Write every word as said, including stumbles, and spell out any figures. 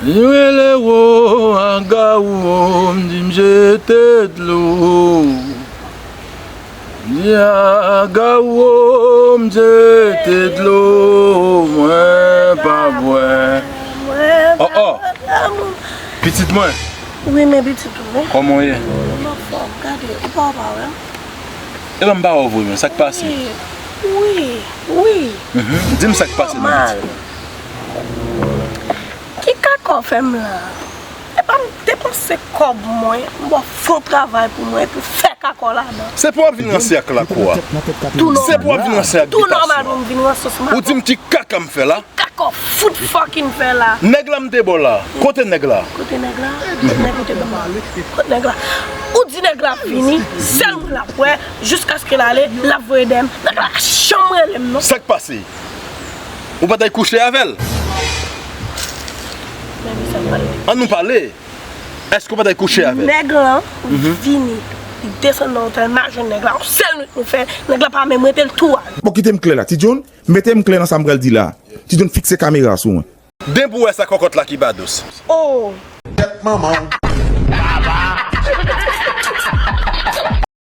Li rele wo, aga wo, m di m jete dlo. M di aga wo, m jete dlo, mwen pa bwè. Oh, oh. Pitit mwen. Wi, men pitit ou, wi. Kòman w ye? M anfòm, gade, ou pa wè, pa wè. E lè m pa wè w vre, men sa k pase? Wi, wi, wi. Mhm. Di m sa k pase, non. Nòmal. Ki kaka w fè m la? E pa m depanse kòb mwen, m ba w fon travay pou mwen, epi w fè kaka w ladan. Se pou w ap vin ranse ak lakou a. Se pou w ap vin ranse ak bitasyon. Tou nòmal pou m vin ranse sou madanm. Ou di m ki kaka m fè la? Kaka w fout fucking fè la. Nèg la m te ba w la. Kote nèg la? Kote nèg la? Kote nèg ou te ban m la? Kote nèg la? Ou di nèg la vini, sèl mwen l ap wè, jiskaske l ale, l ap voye dèyè m. Nèg la pa janm rele m, non. Sa k pase? Ou pa t al kouche avè l? Men ki sa m pale? An nou pale. Èske w pa t al kouche avè l? Nèg lan vini. Li desann nan otèl, m al jwenn nèg la. Yon sèl nwit nou fè, nèg la pa menm rete, l tou ale. Bon, kite m klè la. Ti John, mete m klè nan sa m pral di la. Ti John, fikse kamera sou mwen. Den pou wè sa kòkòt la ki pa dous. Oh! Tèt manman w.